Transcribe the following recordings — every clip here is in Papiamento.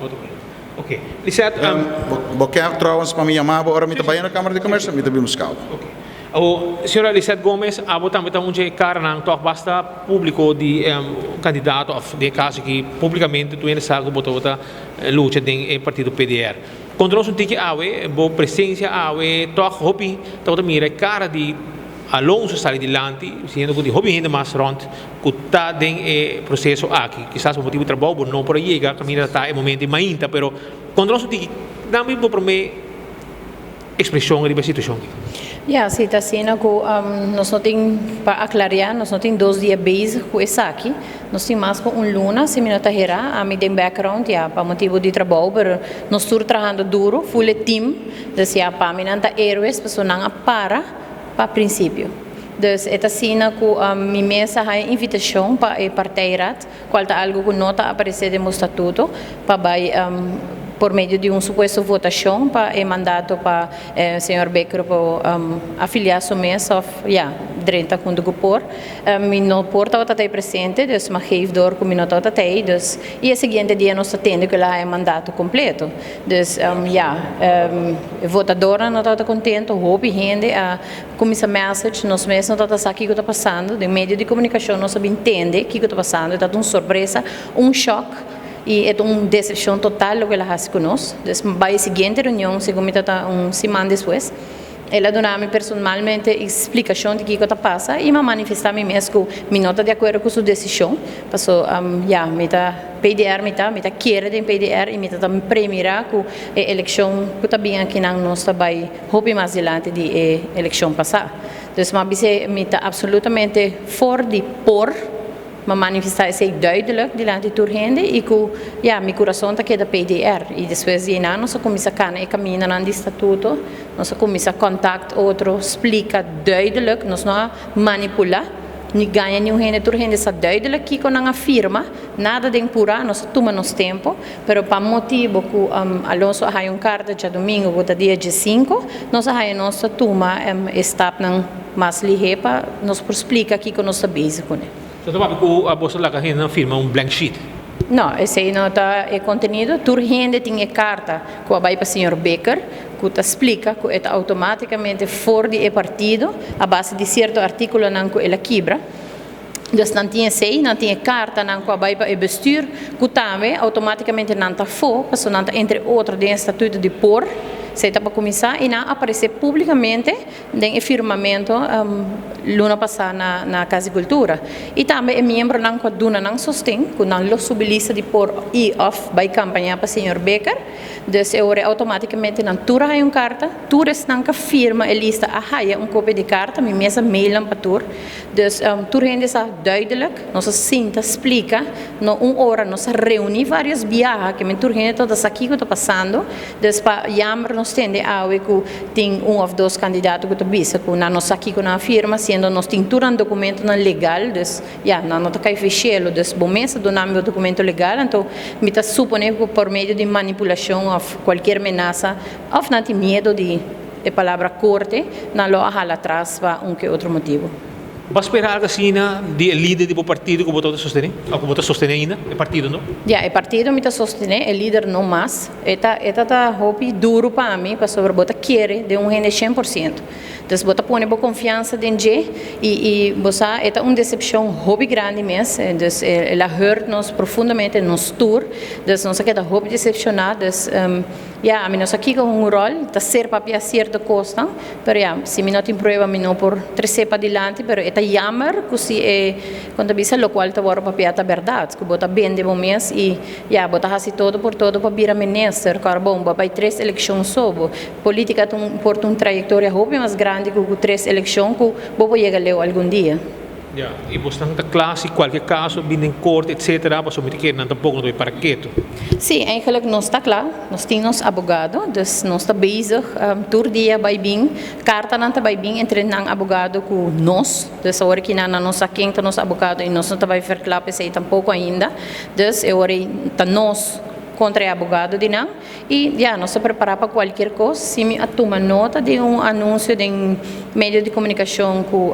Otro mainta. Ok. Lisette, Bo kier trouwens pa mi yama bo ora mi ta bay na Camara di Comercio? Mi ta bin busca bo. Ok. Awo, señora Lisette Gomez, abo tambe ta un dje caranan toch basta publico di candidato of den e caso aki publicamente tur hende sa cu bo tabata lucha den e partido PDR. Conta nos un tiki awe, bo presencia awe toch hopi tabata mira e cara di Alonso sali dilanti, siendo cu tin hopi hende mas rond cu ta den e proceso aki. Kisas pa motibo di trabou bo no por a yega caminda ta e momento di mainta, pero conta nos un tiki, dame bo prome expresion riba e situacion aki. Ya, si ta asina cu nos no tin, pa aclaria, nos no tin 2 dia bezig cu esaki. Nos tin mas cu un luna, si mi no ta hera, ami den background, ya, pa motibo di trabou, pero nos tur trahando duro, full e team. Dus ya, pa mi nan ta héroes, pasobra nan a para pa principio. Dus e ta asina cu mi mes a haya invitacion pa e partijraad, cual ta algo cu no ta aparece den bo statuto, pa bay por medio di un supuesto votacion pa e mandato pa señor Bikker pa afilia su mes of ya, drenta hunto cu por. Mi no por tabata tey presente, dus m'a geef door cu mi no tabata tey, dus y e siguiente dia nos ta tende cu el a haya mandato completo. Dus ya, e votadornan no tabata contento, hopi hende a cuminsa message, nos mes no tabata sa kico ta pasando, den medio di comunicacion nos a bin tende kico ta pasando, e tabata un sorpresa, un shock y e ta un decepcion total loke el a haci cu nos. Dus bay e siguiente reunion, segun mi tabata un siman despues, el a duna mi personalmente explicacion di kico ta pasa y m'a manifesta mi mes cu mi no ta di acuerdo cu su decision, paso ya, mi ta PDR, mi ta kere den PDR y mi ta premira cu e eleccion cu ta bin akinan nos ta bay hopi mas dilanti di e eleccion pasa. Dus m'a bisa mi ta absolutamente for di por, m'a manifesta esey duidelijk dilanti tur hende y cu ya, mi curason ta keda PDR. Y despues di nan nos a cuminsa cana e caminanan di statuto, nos a cuminsa contact otro, splica duidelijk, nos no a manipula, ni gaña ningun hende, tur hende sa duidelijk kico nan a firma, nada den pura, nos a tuma nos tempo, pero pa motibo cu Alonso a haya un carta diadomingo cu ta dia 5, nos a haya nos a tuma e stapnan mas lihe pa nos por splica kico nos ta bezig cune. So ta papia cu abo laga hende firma un blank sheet? No, esey no ta e contenido. Tur hende tin e carta cu a bay pa señor Bikker, cu ta splica cu e ta automaticamente for di e partido a base di cierto articulonan cu el a kibra. Dus nan tin esey, nan tin e cartanan cu a bay pa e bestuur, cu tambe automaticamente nan ta fo, paso nan ta entre otro den statuto di por, esey ta pa cuminsa, y nan aparece publicamente den e firmamento luna pasa na Cas di Cultura. Y tambe e miembronan cu a duna nan sosten, cu nan lo subi lista di por y of bay campaña pa señor Bikker. Dus e ora automaticamente nan tur a haya un carta, tur esnan cu firma e lista a haya un copia di carta, mi mes a mail nan pa tur. Dus tur hende sa duidelijk, nos a sinta splica, no un ora, nos a reuni varios biaha, cu men tur hende ta sa kico ta pasando. Dus pa jammer nos tende awe cu tin un of dos candidato cu ta bisa cu nan no sa kico nan firma, siendo nos tin tur nan documentonan legal, dus ja, nan no ta cay cielo, dus bo mes a duna mi documento legal, anto mi ta supone cu por medio di manipulacion of cualkier menasa, of nan tin miedo di e palabra corte, nan lo a hala atras pa un que otro motibo. Bo a spera algo asina di e lider di bo partido cu bo ta sostene? Of cu bo ta sostene ainda, e partido, no? Ja, e partido mi ta sostene, e lider no mas. E ta hopi duro pa mi, pasobra bo ta kere den un hende 100%. Dus bo ta pone bo confiansa den dje y bo sa, e ta un decepcion hopi grandi mes. Dus el a hurt nos profundamente, nos tur. Dus nos a keda hopi decepciona. Dus ja, ami no sa kico un rol, ta ser papia cierto cos, pero ja, si mi no tin prueba, mi no por trece padilanti, pero e ta jammer cu si e cuando bisa locual ta wordo papia ta berdad, cu bo ta bende bo mes y ja, bo ta haci todo por todo pa bira minister, cor bon, bo bay tres eleccion so, bo politica ta un por un trayectoria hopi mas grandi cu tres eleccion cu bo por yega leu algun dia. Ja, y bo ta cla si cualkier caso bin den corte, etc., pasobra mi kier nan tampoco no ta para keto. Si, eigenlijk nos ta cla, nos tin nos abogado, dus nos ta bezig tur dia bay bin, cartanan ta bay bin entre nan abogado cu nos, dus awor cu nan no sa ken ta nos abogado y nos no ta bay verklap esey tampoco ainda, dus e ora ta nos contra e abogado di nan y ja, nos ta prepara pa cualkier cos. Si mi a tuma nota di un anuncio den medio di comunicacion cu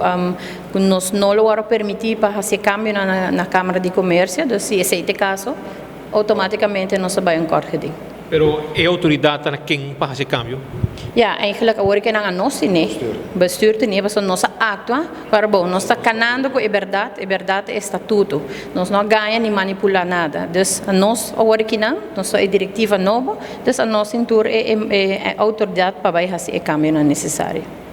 nos no lo permiti pa haci cambio na Camara di Comercio, dus si esey ta e caso, Automaticamente nos ta bay un kort geding. Pero e autoridad ta na ken pa haci cambio? Ja, eigenlijk awor cu nan a nos tene, bestuur tene, pasobra nos a actua, pero bon, nos ta canando cu e berdad, e berdad ta e statuto. Nos no a gaña ni manipula nada. Dus nos awor aki nan, nos ta e directiva nobo, dus a nos tin tur e, e, e autoridad pa bay haci e cambionan necesario.